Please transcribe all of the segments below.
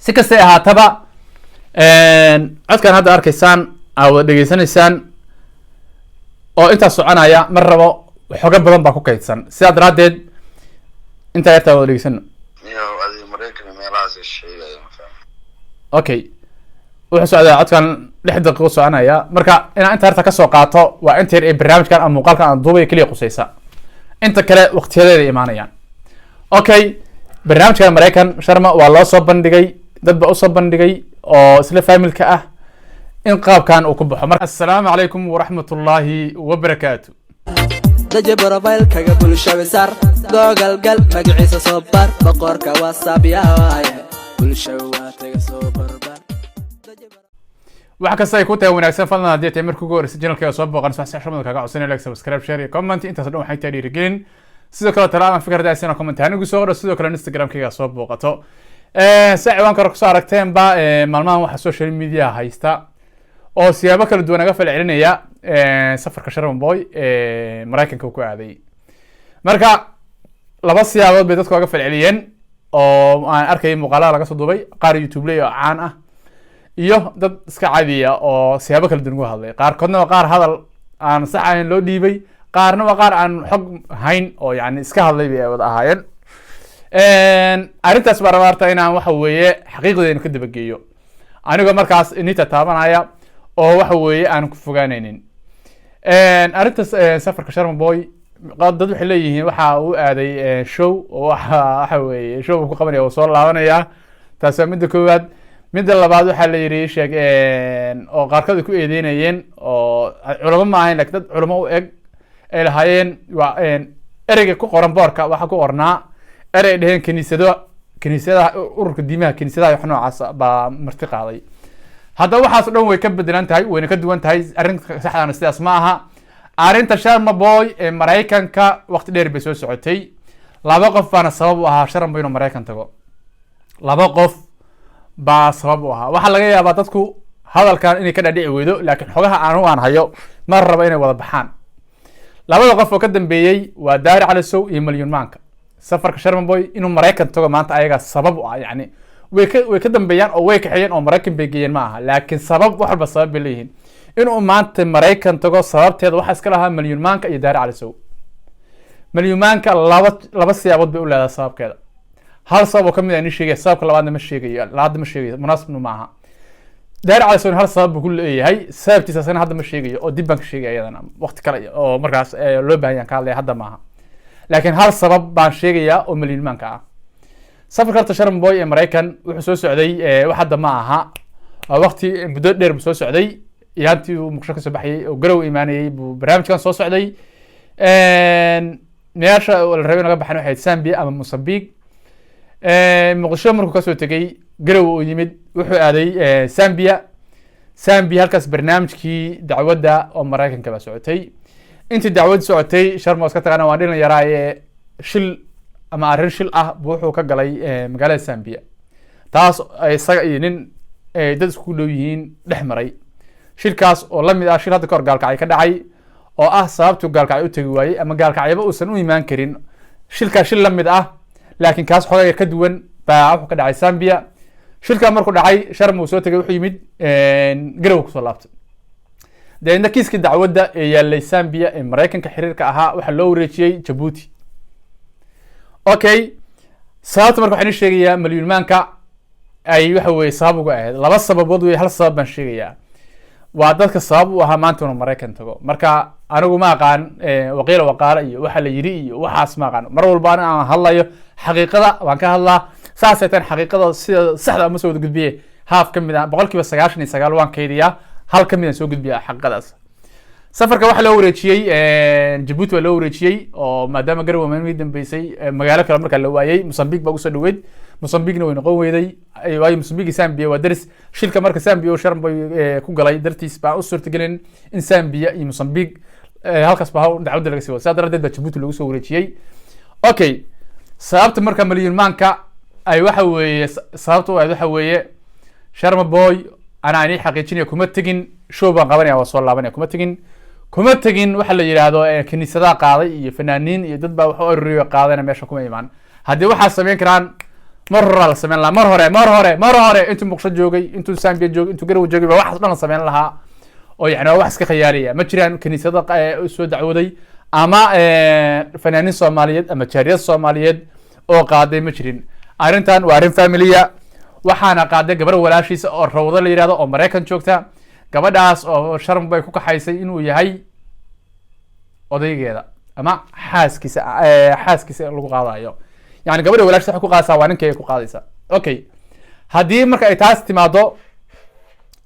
Si kastay ahaataba, codkan hadda arkaysaan, aa wada dhegeysanaysaan oo intaas soconaya, mar rabo xogo badan baa ku kaydsan. Sidaa daraaddeed intaa yartaa wada dhegeysano. Iyo adiga Maraykan meelahaas ay sheegaya, ma fahmi. Okay, wuxuu socdaa codkan 6 daqiiqo soconaya. Marka inaan inta harta kasoo qaato waa inta yar ee barnaamijkan ama muuqaalkan aan duubaya keliya qusaysa. Inta kale waqtiyadeeda imaanayaan. Okay, barnaamijkan Maraykan Sharma waa loo soo bandhigay, dad baa usoo bandhigay oo isla family-ka ah in qaabkan uu ku baxo. Marka assalaamu calaykum waraxmat ullaahi wabarakaatu. Daji profile-kaga, bulshawi sar, google gal, magaciisa soo bar, boqorka WhatsApp yaa waaye, bulshawi waa taga, soo barbar. Wax kasta ay ku tahay wanaagsan. Fadlan, haddii tahay markii ugu horreysay channelkayga soo booqan, wax xishmada kaga codsanaya like, subscribe, share iyo comment. Intaas oo dhan waxay tahay dhiirigelin. Sidoo kale tala ama fikir haddii comment ahaan igu soo qoro. Sidoo kale Instagram-kayga soo booqato. Sa ciwaanka hore kusoo aragteenba, maalmahan waxaa social media haysta oo siyaabo kala duwan naga falcelinaya safarka Sharma Boy Maraykanka uu ku aaday. Marka laba siyaabood bay dadku oga falceliyeen oo aan arkayay muuqaalada laga soo duubay, qaar YouTube oo caan ah iyo dad iska caadiya oo siyaabo kala duwan uga hadlay. Qaarkoodna waa qaar hadal aan sax ahayn loo dhiibay, qaarna waa qaar aan xog hayn oo yani iska hadlay bay wada ahaayeen. Arrintaas baa rabaa horta inaan waxa weeye xaqiiqdeena ka dabageeyo, anigoo markaas inita taabanaya oo waxa weeye aan ku fogaanaynin arrintaas. Safarka Sharma Boy, dad waxay leeyihiin waxa uu aaday show oo waxa weeye show uu ku qabanaya, uu soo laabanaya. Taasi waa midda koowaad. Midda labaad, waxaa la yidhi sheeg oo qaarkood ay ku eedeynayeen, oo culamo ma ahayn lakin dad culamo u eg ay lahaayeen, waa ereyga ku qoran boorka. Waxaa ku qornaa erey ay dheheen kiniisado, kiniisadaha, ururka diimaha kiniisadaha, wax noocaas baa marti qaaday. Haddaba waxaas o dhan way ka bedelan tahay, wayna ka duwan tahay. Arrinta saxdana sidaas ma aha. Arrinta Sharma Boy ee Maraykanka waqti dheer bay soo socotay. Laba qof baana sabab u ahaa Sharma Boy inuu Maraykan tago. Laba qof baa sabab u ahaa. Waxaa laga yaabaa dadku hadalkan inay ka dhadhici weydo, laakiin xogaha aanu aan hayo ma rabo inay wada baxaan. Labada qof oo ka dambeeyey waa Daari Calisow iyo Malyun Maanka. Safarka Sharma Boy inuu Maraykan tago maanta ayagaa sabab u ah. Yani way ka dambeeyaan oo way kaxeeyeen oo Maraykan bay geeyeen ma aha, laakiin sabab, wax walba sabab bay leeyihiin. Inuu maanta Maraykan tago sababteeda waxaa iska lahaa Malyun Maanka iyo Daari Calisow. Malyun Maanka laba siyaabood bay u leedahay sababkeeda. Hal sabab oo kamid ah ni sheegaya, sababka labaadna ma sheegayo, hadda ma sheegayo, munaasibna ma aha. Daari Calisow hal sabab buu ku leeyahay, sababtiisasna hadda ma sheegayo oo dib baan ka sheegaya iyadana, waqti kale oo markaas loo baahan yahan ka hadlaya, hadda maaha. Laakiin hal sabab baan sheegayaa oo Malyun Maanka ah. Safarka horta Sharma Boy ee Maraykan wuxuu soo socday, wax hadda ma aha, waa waqti muddo dheer buu soo socday. Iyaantii uu Muqdisho kasoo baxayay oo Garow imaanayay buu barnaamijkan soo socday. Meesha la rabay in laga baxan waxay ahayd Zambia ama Mozambique. Muqdisho markuu kasoo tegey, Garow uu yimid, wuxuu aaday Zambia. Zambia halkaas barnaamijkii dacwadda oo Maraykanka baa socotay. Intii dacwad socotay, Sharma iska taqaana, waa dhilan yaraaye, shil ama arrin shil ah buu wuxuu ka galay magaalada Zambia, taas isaga iyo nin dad isku dhow yihiin dhex maray. Shilkaas oo lamid ah shil hadda kahor Gaalkacyo ka dhacay, oo ah sababtuu Gaalkacyo u tegi waayey ama Gaalkacyaba uusan u imaan karin. Shilkaas shil lamid ah, laakiin kaas xoogaa ka duwan baa wuxuu ka dhacay Zambia. Shilkaa markuu dhacay, Sharma uu soo tegay, wuxuu yimid Garow, kusoo laabtay. Dabeedna kiiskii dacwadda ee yaallay Zambia ee Maraykanka xiriirka ahaa waxaa loo wareejiyey Jabuuti. Okay, sababta marka waxaan sheegayaa Malyunmaanka ay waxa weye sabab uga ahayd laba sababood wey. Hal sabab baan sheegayaa, waa dadka sabab u ahaa maanta inuu Maraykan tago. Marka anigu ma aqaan waqiila waqaala iyo waxa la yidhi iyo waxaas ma aqaan. Mar walba ani aan hadlayo xaqiiqada waan ka hadlaa. Saasay tan xaqiiqada sida saxda ama soo wada gudbiye. Haaf ka mid ah, 99% waan kaydiyaa, hal ka mid aan soo gudbiya xaqiiqadaas. Safarka waxaa loo wareejiyey Jabuuti baa loo wareejiyey, oo maadaama Garowe maalmihii dambeysay magaalo kale markaa la waayey, Mozambique baa usoo dhaweyd. Mozambiquena way noqon weyday, waayo Mozambique iyo Zambia waa daris. Shilka marka Zambia uu Sharma ku galay dartiis baa u suurtagelin in Zambia iyo Mozambique halkaas baa dacwadda laga sii wado. Sidaa daradeed baa Jabuuti lagu soo wareejiyey. Okay, sababta marka Malyun Maanka ay waxa weeye sababta u ahayd waxa weeye, Sharma Boy anaa inii xaqiijinaya, kuma tegin show baan qabanaya waa soo laabanaya. Kuma tegin waxa la yidhaahdo kiniisadaha qaaday iyo fanaaniin iyo dad baa wax u aruriyo qaadayna, meesha kuma imaan. Haddii waxaa samayn karaan Mar horaa la sameyn lahaa, mar hore, mar hore, mar hore, intuu Muqdisho joogay, intuu Zambia joogay, intuu Garowe joogay, baa waxaas dhan la sameyn lahaa. Oo yani waa wax iska khiyaaliya. Ma jiraan kiniisada soo dacwooday ama fanaaniin Soomaaliyeed ama jaariyad Soomaaliyeed oo qaaday, ma jirin. Arrintan waa arrin family ah. Waxaana qaaday gabar walaashiisa oo Rawdo la yihahdo oo Maraykan joogta. Gabadhaas oo Sharma Boy ku kaxaysay inuu yahay odaygeeda ama xaaskiisa, xaaskiisa lagu qaadayo. Yani gabadha walaashiisa waxay ku qaadaysaa waa ninkay ku qaadaysa. Okay, haddii marka ay taas timaado,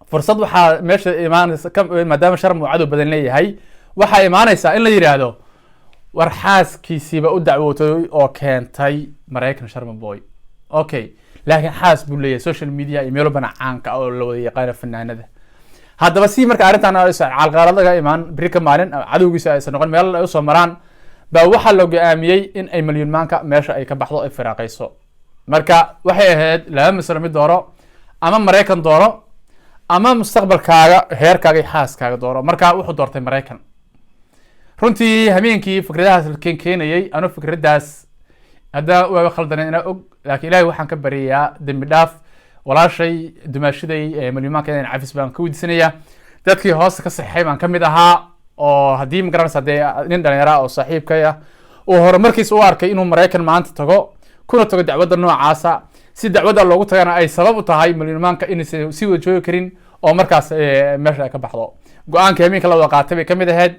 fursad waxaa meesha imaanaysa, maadaama Sharma uu cadow badan leeyahay, waxaa imaanaysaa in la yidhaahdo, war xaaskiisiiba u dacwootay oo keentay Maraykan Sharma Boy. Okay, laakiin xaas buu leeyahay social media iyo meelo badan caanka ah oo la wada yaqaano fanaanada. Haddaba si marka arrintan aysan calqalad laga imaan beri ka maalin, cadowgiisa aysan noqon meel ay usoo maraan, baa waxaa la go-aamiyey in ay Malyuun Maanka meesha ay ka baxdo, ay firaaqayso. Marka waxay ahayd laba masalo mid dooro: ama Maraykan dooro ama mustaqbalkaaga, heerkaaga iyo xaaskaaga dooro. Marka wuxuu doortay Maraykan. Runtii hameenkii fikradahaas la keenayay, anu fikradaas hadda waaba khaldaneen inaa og, laakiin Ilahay waxaan ka baryayaa dembi dhaaf. Walaashay dumaashaday Malyumaanka inaan cafis baan ka weydiisanaya. Dadkii hoosta ka saxay baan kamid ahaa, oo haddii magaranaysa dee nin dhalinyara oo saaxiibkay ah uu horumarkiisa u arkay inuu Maraykan maanta tago, kuna tago dacwadda noocaasa, si dacwadda loogu tagana ay sabab u tahay Malyumaanka inaysan sii wada joogi karin oo markaas meesha ay ka baxdo, go-aanka hameenka la wada qaatay bay kamid ahayd.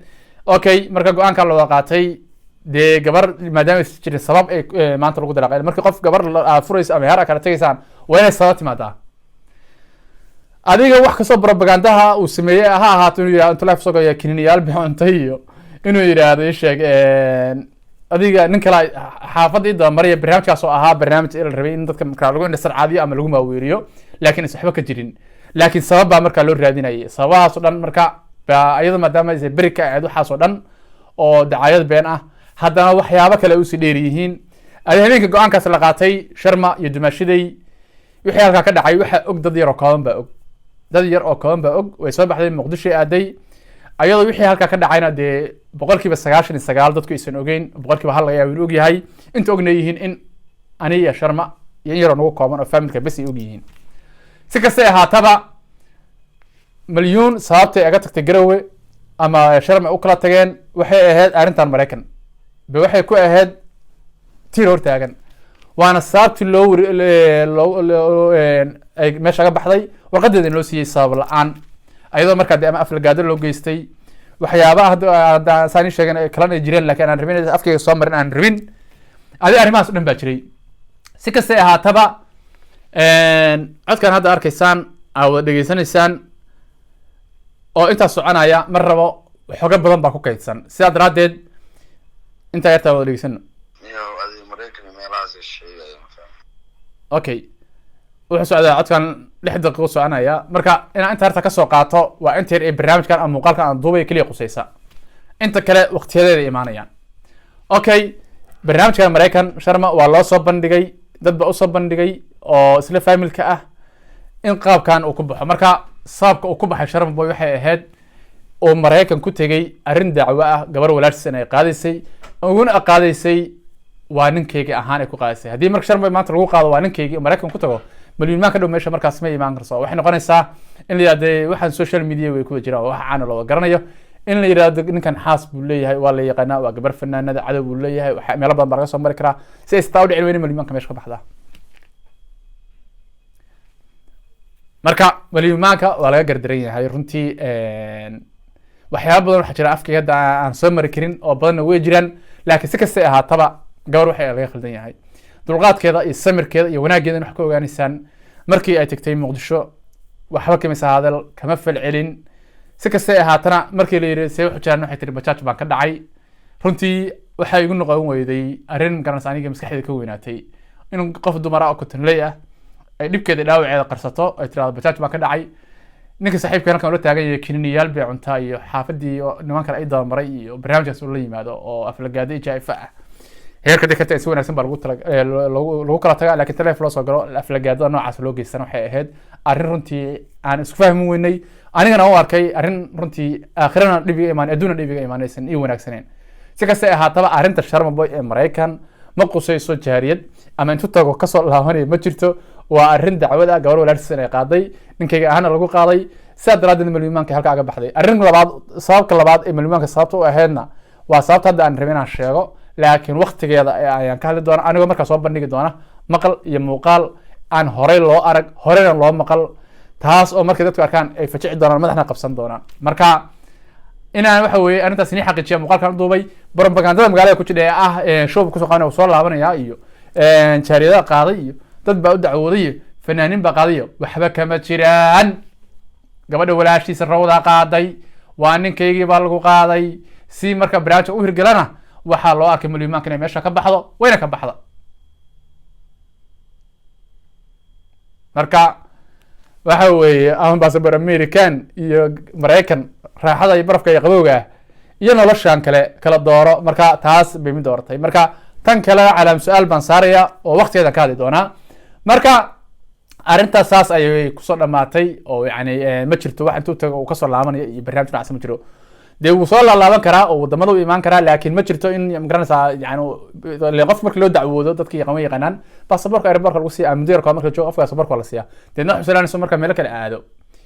Okay, marka go-aanka la wada qaatay, dee gabar maadaama aysan jirin sabab ay maanta lagu dalaaqay, markii qof gabar aad furayso ama heer aad kala tegaysaan, waa inay sabab timaadaa. Adiga wax kastoo propagandaha uu sameeyey ha ahaato, inuu yidhahdo intu live soo gaya kininiyaal bay cuntay, iyo inuu yidhaahdo isheeg adiga nin kale xaafadda ii dabamaraya, barnaamijkaas oo ahaa barnaamij la rabay in dadka markaa lagu indhasarcaadiyo ama lagu maaweeriyo, laakiin aysan waxba ka jirin. Laakiin sabab baa markaa loo raadinayay. Sababahaas oo dhan marka baa iyada maadaama aysan beri ka ahayd waxaas oo dhan oo dacaayad been ah, haddana waxyaabo kale ay usii dheer yihiin. Adi habeenka go-aankaas la qaatay, Sharma iyo dumaashiday wixii halkaa ka dhacay waxaa og dad yar oo kooban baa og, dad yar oo kooban baa og. Way soo baxday, Muqdisho aaday, ayadoo wixii halkaa ka dhacayna dee 99% dadku aysan ogeyn, 1% laga yaaba inuu og yahay. Inta ogna yihiin in ani iyo Sharma iyo in yaroo nagu kooban oo familka bes ay og yihiin. Si kastay ahaataba, Malyuun sababtay aga tagtay Garowe ama Sharma ay u kala tageen waxay ahayd arrintan Maraykan ba waxay ku ahayd tiir hortaagan, waana sababtii loo wari loo ay meesha ga baxday, warqadeeda loo siiyey sabab la-aan, ayadoo markaa de ama aflagaado loo geystay, waxyaabaha hadda saan ii sheegen kalena ay jireen, lakin aan rabin afkayga soo marin, aan rabin. Adi arrimahaas o dhan baa jiray. Si kastay ahaataba, codkan hadda arkaysaan, aa wada dhegeysanaysaan oo intaas soconaya, mar rabo xogo badan baa ku kaydsan. Sidaa daraaddeed intaa yartaa wada dhegeysano. Iyo adiga Maraykan iyo meelahaas ay sheegaya, ma fahmi. Okay, wuxuu socdaa codkan 6 daqiiqo soconaya. Marka inaan inta yarta kasoo qaato waa inta yar ee barnaamijkan ama muuqaalkan aan duubaya keliya qusaysa. Inta kale waqtiyadeeda imaanayaan. Okay, barnaamijkan Maraykan Sharma waa loo soo bandhigay, dad baa usoo bandhigay oo isla familka ah in qaabkan uu ku baxo. Marka sababka uu ku baxay Sharma Boy waxay ahayd uu Maraykan ku tegey arrin dacwo ah, gabar walaashiisan ay qaadaysay, uguna qaadaysay waa ninkeygi ahaan ay ku qaadaysay. Haddii marka Sharma Boy maanta lagu qaado waa ninkeygi Maraykan ku tago, Malyuun maan ka dhow meesha markaas ma imaan karso. Waxay noqonaysaa in la yidhahdo waxaan social media way kuwa jiraan oo wax caana loo garanayo, in la yidhahdo ninkan xaas buu leeyahay, waa la yaqaanaa, waa gabar fanaanada, cadow buu leeyahay, waxa meelo badan baa laga soo mari karaa. Si ay sitaa u dhicin weyne, Malyumaanka meesha ka baxdaa. Marka Malyumaanka waa laga gardaran yahay runtii. Waxyaaba badan waxaa jira afkayga hadda aan soo mari karin oo badanna way jiraan, laakiin si kastay ahaataba, gabar waxay laga khaldan yahay dulqaadkeeda iyo samirkeeda iyo wanaaggeeda in wax ka ogaanaysaan. Markii ay tagtay Muqdisho waxba kamisa hadal, kama falcelin. Si kastay ahaatana, markii la yidhi see wuxu jiraan, waxay tiri bajaaj baan ka dhacay. Runtii waxay igu noqon weyday arrin magaranaysa aniga maskaxdayda ka weynaatay in qof dumara oo kotonley ah ay dhibkeeda, dhaawaceeda qarsato, ay tirahdo bajaaj baan ka dhacay, ninka saaxiibka halkan ula taagan yahay kininiyaal bay cuntaa, iyo xaafadii oo niman kale ay dabamaray, iyo barnaamijkaas ula yimaado oo aflagaado iyo jaa'ifa ah. Heerka dee si wanaagsan baa lagu tala lagu kala tagaa, laakiin taleef loo soo galo aflagaadada noocaas loo geystana waxay ahayd arrin runtii aan isku fahmi weynay. Anigana u arkay arrin runtii aakhirana dhib iga imaan, adduuna dhib iga imaanaysan ii wanaagsaneen. Si kastay ahaataba, arrinta Sharma Boy ee Maraykan Ma qusayso jaariyad ama intu tago kasoo laabanaya ma jirto. Waa arrin dacwad ah, gabar walaashiis ay qaaday, ninkayga ahaana lagu qaaday. Sidaa daraaddeed malyuumaanka halkaa aga baxday. Arrin labaad, sababka labaad ee malyuumaanka sababta u ahaydna waa sababta hadda aan rabay inaan sheego, laakiin waktigeeda ayaan ka hadli doona, anigoo markaa soo bandhigi doona maqal iyo muuqaal aan horey loo arag, horeyna loo maqal, taas oo markay dadku arkaan ay fajici doonaan, madaxna qabsan doonaan. Marka inaan waxa weeye arrintaas inii xaqiijiya muuqaalkan u duubay. Propagandada magaalada ku jidha ee ah show kusoo qaadanaya, uu soo laabanaya iyo jaariyadaha qaaday iyo dad baa u dacwooday iyo fanaaniin baa qaaday iyo waxba kama jiraan. Gabadha walaashiisa Rawdaa qaaday, waa ninkaygii baa lagu qaaday. Si marka barnaamijka u hirgelana waxaa loo arkay malyuumaanka inay meesha ka baxdo, wayna ka baxda. Marka waxa weeye ama basaboor American iyo Maraykan, raaxada iyo barafka iyo qabowga ah iyo noloshan kale kala dooro. Marka taas bay mid dooratay. Marka tan kale calaam su-aal baan saaraya oo waktigeedan ka hadli doonaa. Marka arrintaas saas ayay kusoo dhamaatay oo yani ma jirto wax intuu tago uu kasoo laabanayo iyo barnaamij noocaas ma jiro. Dee wuu soo laalaaban karaa oo wadamada u imaan karaa, laakiin ma jirto in magaranaysaa yani ile qof marka loo dacwoodo dadka yaqaan way yaqaanaan baasaboorka airportka lagu siiya muddo yar marka la joogo qofka baasaboorka waa la siiyaa. Deedna waxay salaanayso marka meelo kale aado.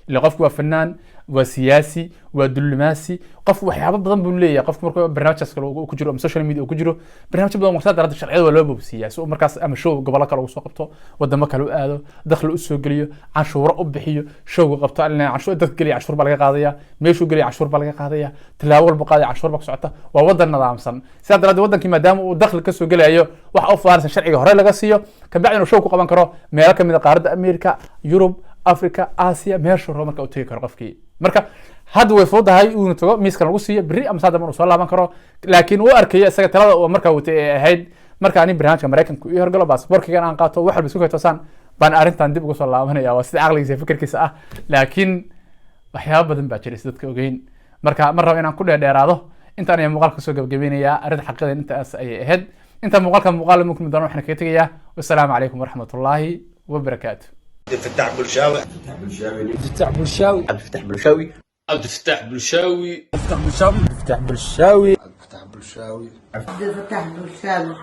Ile qofku waa fanaan, waa siyaasi, waa diblomaasi, qof waxyaabo badan buu leeyahay. Qofku markuu barnaamijkaas kale uu ku jiro ama social media uu ku jiro, barnaamijyo badan warsaa daraaddeed sharciyada waa loo bogsiiyaa si uu markaas ama show gobollo kale ugu soo qabto, wadamo kale u aado, dakhli u soo geliyo, canshuuro u bixiyo, showga qabto. Canshuur dadka geliya canshuur baa laga qaadaya, meeshuu geliya canshuur baa laga qaadaya, tallaabo walba qaadaya canshuur baa ku socota. Waa wadan nidaamsan. Sidaa daraaddeed wadankii maadaama uu dakhli kasoo gelayo, waxa u fudaanaysa sharciga hore laga siiyo, kabacdi inuu show ku qaban karo meelo kamid a qaaradda America, Yurub, Africa, Asia, meeshuu rabo marka uu tegi karo qofkii. Marka hadda way fududahay inuu tago, miiskan lagu siiyo, berri ama saa dambe uu soo laaban karo. Laakiin uu arkayo isaga talada uu markaa watay ee ahayd marka ani barnaamijka Maraykanku ii horgalo, baasaboorkaygan aan qaato, wax walba isku kaytoosaan baan arrintan dib uga soo laabanaya. Waa sida caqligiisa iyo fikirkiisa ah, laakiin waxyaabo badan baa jira is dadka ogeyn. Marka ma rabo inaan ku dheerdheeraado. Intaan ayaa muuqaalka kasoo gabagabeynaya. Arrinta xaqiiqada intaas ayay ahayd. Inta muuqaalka muuqaal la kulmi doona waxaan kaga tegayaa wassalaamu calaykum waraxmatullaahi wabarakaatu. الفتاح بلشاوي. فتح بلشاوي. عبد الفتاح بلشاوي. عبد الفتاح بلشاوي. فتح بلشاوي. فتح بلشاوي. فتح بلشاوي. عبد الفتاح بلشاوي.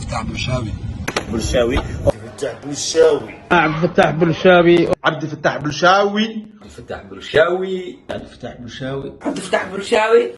فتح بلشاوي. بلشاوي. فتح بلشاوي. عبد الفتاح بلشاوي. عبد الفتاح بلشاوي. عبد الفتاح بلشاوي. عبد الفتاح بلشاوي. عبد الفتاح بلشاوي.